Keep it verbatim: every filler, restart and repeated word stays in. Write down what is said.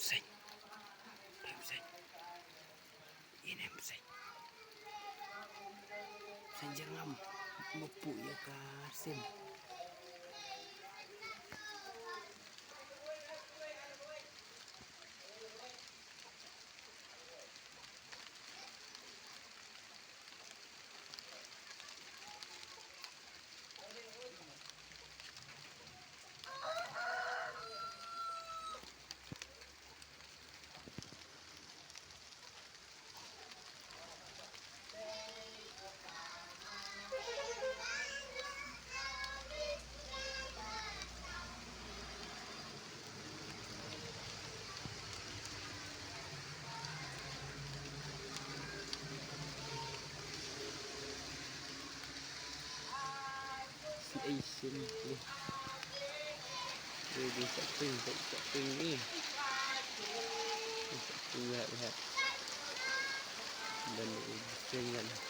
Seng. Phem seng. Inem seng. Seng jer ngam. Mepu ya ka sim. Ei, sien ni. Ei, di sa ping, sa ping ni. Sa ping, lihat, lihat. Dan di sien kan.